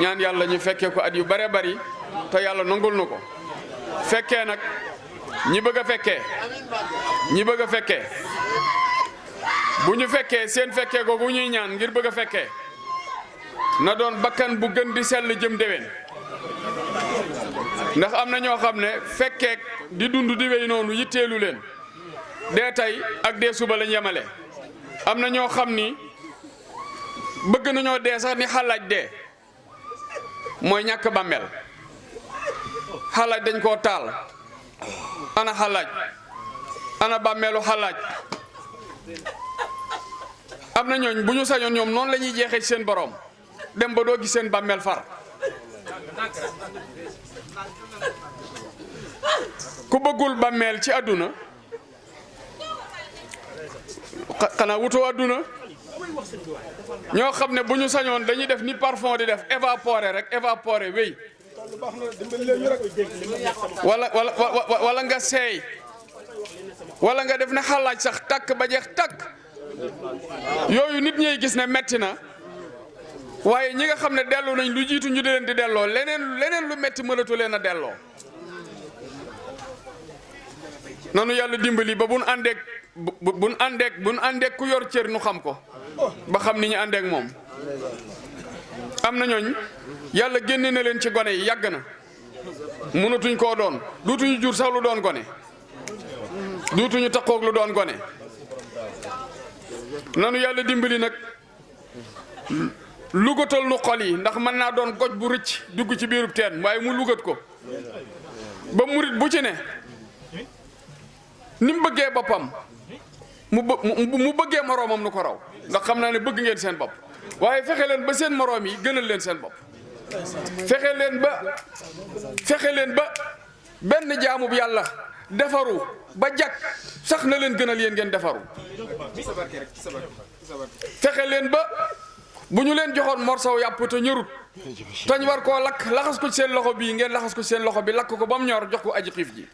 ñaan yàlla ñu fekkee ko at yu bare bari te yàlla nangul na ko fekkee nag ñi bëgg a fekkee bu ñu fekkee seen fekkee googu ñuy ñaan ngir bëgg a fekkee na doon bakkan bu gën di sell jëm déwén ndax am na ñoo xam ne fekkeek di dund di wéy noonu yitteelu leen dee tey ak dee suba lañ yemale am na ñoo xam ni bëgg nañoo dee sax ni xalaaj dee mooy ñàkk bàmmeel xalaaj dañ koo taal ana xalaaj ana bàmmeelu xalaaj am na ñooñ bu ñu sañoon ñoom noonu la ñuy jeexee ci seen borom dem ba doo gis seen bàmmeel far ku bëggul bàmmeel ci àdduna xanaa wutoo àdduna ñoo xam ne bu ñu sañoon dañuy def ni parfum di def évaporer rek évaporer wéy wala nga seey wala nga def ne xalaaj sax takk ba jeex takk yooyu nit ñey gis ne metti na waaye ñi nga xam ne dellu nañ lu jiitu ñu di leen di delloo leneen lu metti mënatu leen a delloo nanu yàlla dimbali ba buñ àndeek ku yor cër nu xam ko ba xam ni ñu àndeek moom am na ñooñ yàlla génne na leen ci gone yi yàgg na mënatuñ koo doon duutuñu jur sax lu doon gone duutuñu takkoog lu doon gone nanu yàlla dimbali nag lugatal nu xol yi ndax mën naa doon goj bu rëcc dugg ci biirub teen waaye mu lugat ko ba murit bu ci ne ni mu bëggee boppam mu bëggee moroomam nu ko raw ndax xam naa ne bëgg ngeen seen bopp waaye fexe leen ba seen moroom yi gënal leen seen bopp fexe leen ba benn jaamub yàlla defaru ba jag sax na leen gënal yéen ngeen defaru fexe leen ba bu ñu leen joxoon morsow yàpp te ñërut tañ war koo lakk laxas ko ci seen loxo bii ngeen laxas ko ci seen loxo bi lakk ko ba mu ñor jox ko aji xiif ji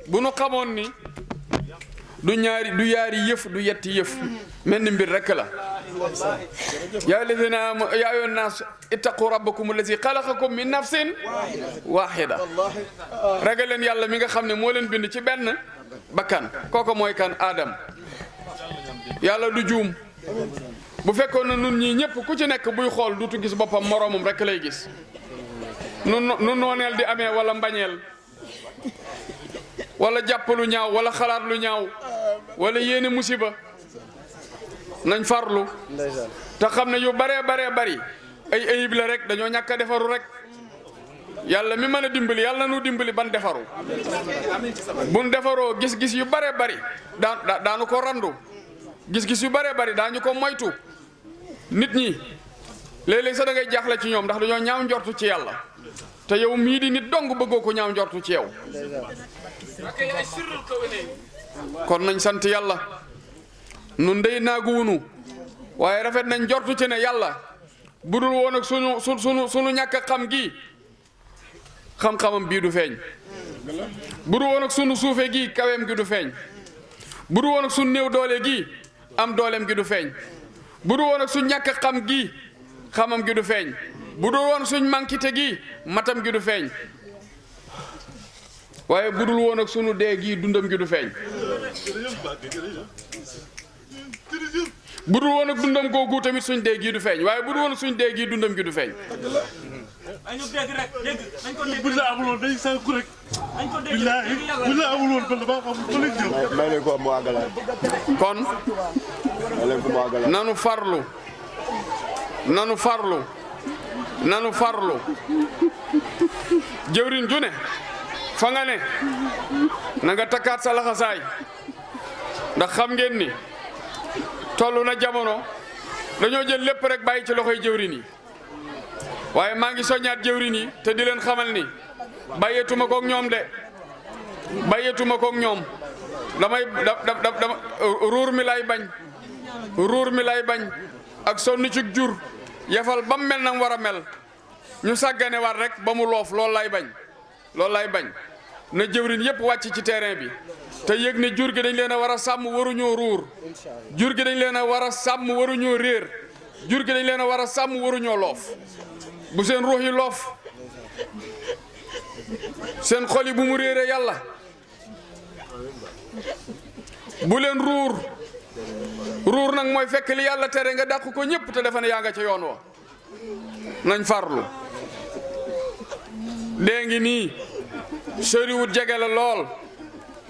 bu nu xamoon ni du yaari yëf du yetti yëf mel ni mbir rekk la yaa ayyuhan naas ittaqu rabbakum allazi xalaqakum min nafsin waahida ragal leen yàlla mi nga xam ne moo leen bind ci benn bakkan kooku mooy kan Adam yàlla du juum bu fekkoon na nun ñii ñëpp ku ci nekk buy xool duutu gis boppam moroomam rekk lay gis nu nooneel di amee wala mbañeel wala jàpp lu ñaaw wala xalaat lu ñaaw wala yéene musiba nañ farlu te xam ne yu baree bari ay ayib la rek dañoo ñàkk a defaru rek yàlla mi mën a dimbali yàlla nu dimbali ban defaru buñ defaroo gis-gis yu baree bari daanu ko randu gis-gis yu baree bari daañu ko moytu nit ñi léeg-léeg sax da ngay jaaxle ci ñoom ndax dañoo ñaaw njortu ci yàlla te yow mii di nit dong bëggoo ko ñaaw njortu ci yow kon nañ sant yàlla nun dey naagu wunu waaye rafet nañ njortu ci ne yàlla budul woon ak sunu ñàkk a xam gi xam-xamam bii du feeñ budul woon ak sunu suufe gi kaweem gi du feeñ budul woon ak sunu néew doole gi am dooleem gi du feeñ budul woon ak suñ ñàkk a xam gi xamam gi du feeñ budul woon suñ mankite gi matam gi du feeñ waaye budul woon ak sunu dee gi dundam gi du feeñ budul woon ak dundam googu tamit suñ dee gi du feeñ waaye budul woon ak suñ dee gi dundam gi du feeñ bu la amul woon day sànku rek billaahi bu la amul woon ba dama xam ko lañ jël may leen ko mu àggalaat kon may leen ko mu àggalaat nanu farlu jëwriñ ju ne fa nga ne na nga takkaat sa laxasaay ndax xam ngeen ni tollu na jamono dañoo jël lépp rek bàyyi ci loxoy jëwriñ yi waaye maa ngi soññaat jëwriñ yi te di leen xamal ni bàyyeetuma koog ñoom de bàyyeetuma koog ñoom damay dama ruur mi lay bañ ak sonn ci jur yefal ba mu mel na mu war a mel ñu sàggane war rek ba mu loof loolu lay bañ na jëwrin yépp wàcc ci terrain bi te yëg ne jur gi dañ leen a war a sàmm waruñoo ruur jur gi dañ leen a war a sàmm waruñoo réer jur gi dañ leen a war a sàmm waruñoo loof bu seen ruux yi loof seen xol yi bu mu réere yàlla bu leen ruur nag mooy fekk li yàlla tere nga dàq ko ñëpp te defe ne yaa nga ca yoon wa nañ farlu dee ngi nii soriwut jege la lool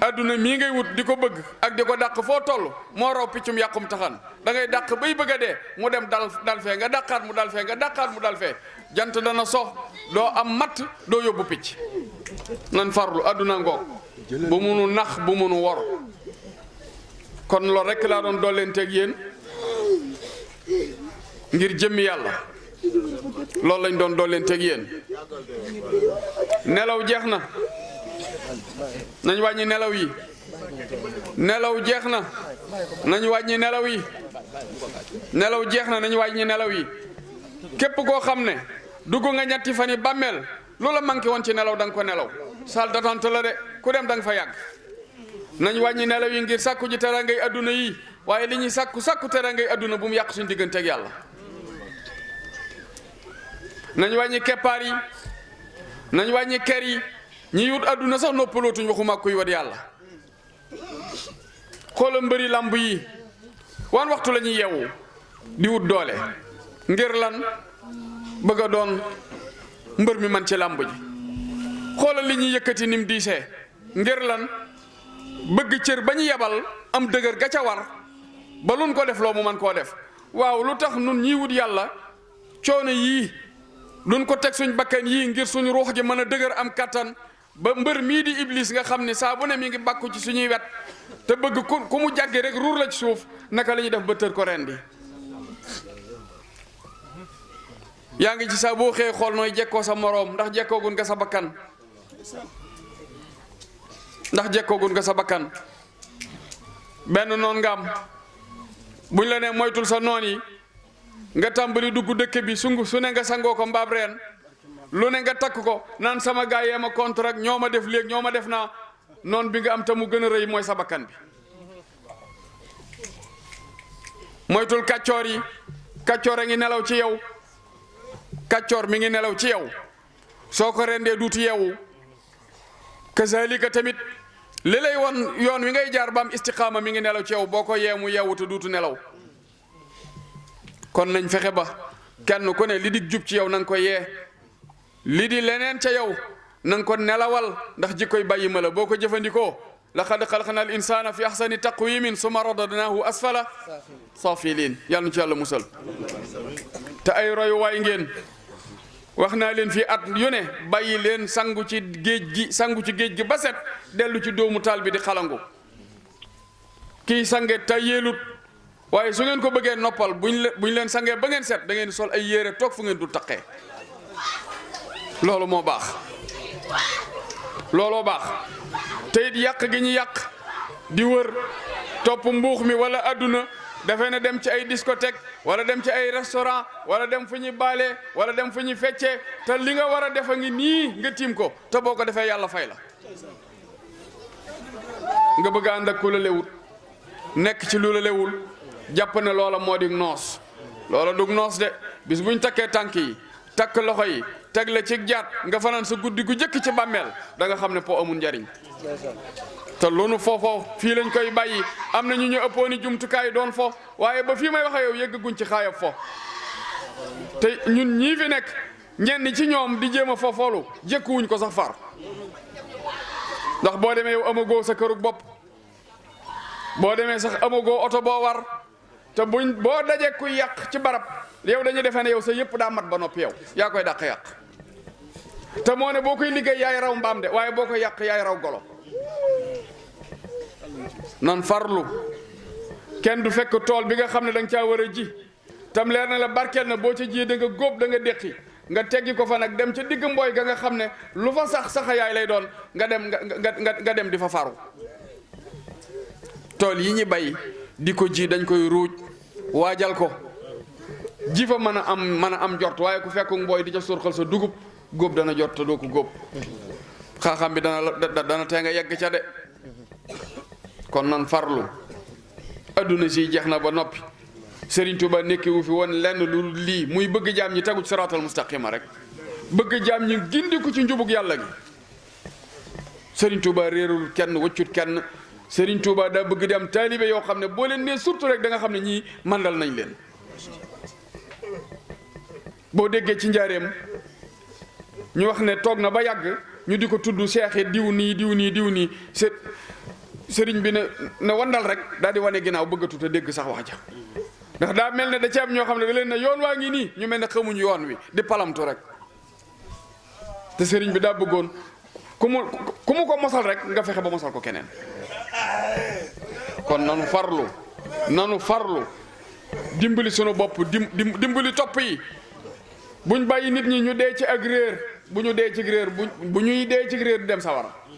adduna mii ngay wut di ko bëgg ak di ko dàq foo toll moo raw piccum yàqum taxan da ngay dàq bay bëgg a dee mu dem dal fee nga dàqaat mu dal fee nga dàqaat mu dal fee jant dana sox doo am matt doo yóbbu picc nan farlu adduna ngoog bu munu nax bu munu wor kon loolu rekk laa doon dollenteeg yéen ngir jëmmi yàlla loolu lañ doon dollenteeg yéen nelaw jeex na nañ wàññi nelaw yi nelaw jeex na nañ wàññi nelaw yi nelaw jeex na nañ wàññi nelaw yi képp koo xam ne dugg nga ñetti fan yi bàmmeel loola manqué woon ci nelaw da nga ko nelaw salle d'attente la de ku dem da nga fa yàgg nañ wàññi nelaw yi ngir sàkku ji tera ngay adduna yi waaye li ñuy sàkku tera ngay adduna bu mu yàq suñu digganteeg yàlla nañ wàññi keppaar yi nañ wàññi ker yi ñi wut adduna sax noppalootuñ waxuma kuy wat yàlla xoola mbëri lamb yi wan waxtu la ñuy yeewu di wut doole ngir lan bëgg a doon mbër mi man ci lamb ji xoola li ñuy yëkkati nim diisee ngir lan bëgg cër ba ñu yebal am dëgër ga ca war ba luñ ko def loo mu man koo def waaw lu tax nun ñii wut yàlla coono yii duñ ko teg suñ bakkan yii ngir suñu ruux gi mën a dëgër am kattan ba mbër mii di iblis nga xam ne saa bu ne mi ngi bàkku ci suñuy wet te bëgg ku mu jàgge rek ruur la ci suuf naka la ñuy def ba tër ko ren di yaa ngi ci saa boo xëyee xool nooy jekkoo sa moroom ndax jekkoogun nga sa bakkan benn noon nga am buñ la nee moytul sa noon yi nga tàmbali dugg dëkk bi su ne nga sangoo ko mbaab reen lu ne nga takk ko naan sama gaay yee ma contrat ñoo ma def léegi ñoo ma def naa noon bi nga am te mu gën a rëy mooy sa bakkan bi moytul kàccoor yi kàccoor a ngi nelaw ci yow kàccoor mi ngi nelaw ci yow soo ko rendee duutu yeewu kazalika tamit li lay won yoon wi ngay jaar ba am istiqaama mi ngi nelaw ci yow boo ko yeemu yeewu te duutu nelaw kon nañ fexe ba kenn ku ne li di jub ci yow na nga ko yee li di leneen ca yow na nga ko nelawal ndax jikkoy bàyyi ma la boo ko jëfandikoo laqad xalaqna al insana fi ahsani taqwimin summa radadnahu asfala safilin yàlla nu ci yàlla musal te ay royu waay ngeen wax naa leen fii at yu ne bàyyi leen sangu ci géej gi ba set dellu ci doomu taal bi di xalangu kii sange te yeelut waaye su ngeen ko bëggee noppal buñ leen sangee ba ngeen set da ngeen sol ay yére toog fu ngeen dul taqee loolu moo baax looloo baax te it yàq gi ñu yàq di wër topp mbuux mi wala adduna dafay na dem ci ay discothèque wala dem ci ay restaurant wala dem fu ñuy baale wala dem fu ñuy feccee te li nga war a defa ngi nii nga tiim ko te boo ko defee yàlla fay la nga bëgg ànd ak ku la lewut nekk ci lu la lewul jàpp ne loola moo di noos loola dug noos de bis buñ takkee tànk yi takk loxo yi teg la ci jaat nga fanaan sa guddi gu jëkk ci bàmmeel da nga xam ne po amul njariñ te loolu foofoo fii lañ koy bàyyi am na ñu ëppooni jumtukaay doon fo waaye ba fii may waxe yow yëgguñ ci xaayab fo te ñun ñii fi nekk ñenn ci ñoom di jéem a fofoolu jëkkuwuñ ko sax far ndax boo demee yow amagoo sa kërug bopp boo demee sax amagoo oto boo war te boo dajee kuy yàq ci barab yow dañuy defee ne yow sa yëpp daa mat ba noppi yow yaa koy dàq yàq te moo ne boo koy liggéey yaay raw mbaam de waaye boo koy yàq yaay raw golo nan farlu kenn du fekk tool bi nga xam ne da nga caa war a ji tam leer na la barkeel na boo ca jiyee da nga góob da nga déqi nga teggi ko fa nag dem ca digg mbooy ga nga xam ne lu fa sax saxayaay lay doon nga dem di fa faru. tool yi ñi bay di ko ji dañ koy ruuj waajal ko ji fa mën a am jort waaye ku fekku mbooy di ca surxal sa dugub góob dana jot te doo ko góob xaaxam bi dana tee nga yegg ca de. kon nan farlu adduna si jeex na ba noppi Serigne Touba nekki wu fi woon lenn lu lii muy bëgg jaam ñi tegu ci siraatal mustaqima rek bëgg jaam ñi gindi ko ci njubug yàlla gi. Serigne Touba réerul kenn wëccut kenn Serigne Touba daa bëgg di am taalibe yoo xam ne boo leen nee surtout rek da nga xam ne ñii mandal nañ leen. boo déggee ci njaareem ñu wax ne toog na ba yàgg ñu di ko tudd seexi diw nii sëriñ bi ne wandal rek daal di wane ginnaaw bëggatu te dégg sax wax ja ndax daa mel ne da ci am ñoo xam ne da leen ne yoon waa ngi nii ñu mel ne xamuñ yoon wi di palamtu rek te sëriñ bi daa bëggoon ku mu ko mosal rek nga fexe ba mosal ko keneen. kon nanu farlu dimbali sunu bopp dimbali topp yi buñ bàyyi nit ñi ñu dee ci ak réer bu ñu dee ci réer bu ñuy dee ci réer di dem sawara